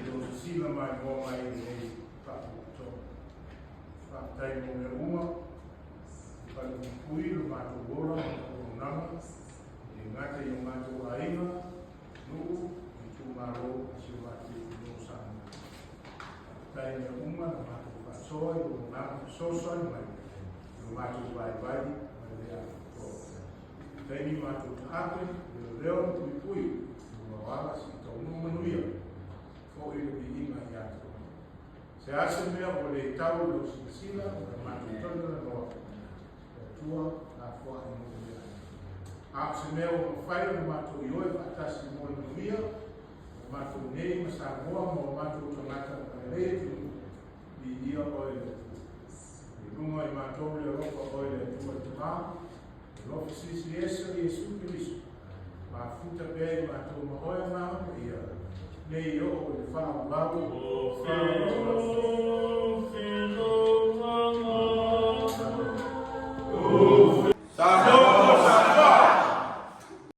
Lou sisila maimoa mai i lenei faapotopotoga. Faafetai mo mea uma, le falepuipui, lo matou ola ma le auaunaga, e le gata i o matou aiga, nuu, itumalo ma si o matou atunuu o Samoa. Faafetai i mea uma na matou faasoa i lou agaga fesoasoani mai i lo matou vaivai ma le le atoatoa. I taimi matou taape, leoleo ma puipui i lou ala seia taunuu manuia, foi le viiga ia te oe. Se a se mea ua le tau i lau silasila o le matou talatalanoa, le Atua lafoai mo mea. A o se mea ua mafai ona matou ioe faatasi mo le manuia o matou nei ma Samoa ma o matou tagata ma lenei atunuu, viia oe le Atua. I luga i matou le alofa o oe le Atua le Tama, alofa silisili ese o Iesu Keriso, mafuta pea i matou ma oe Agaga Paia, nei oo i le faavavau, faavavau.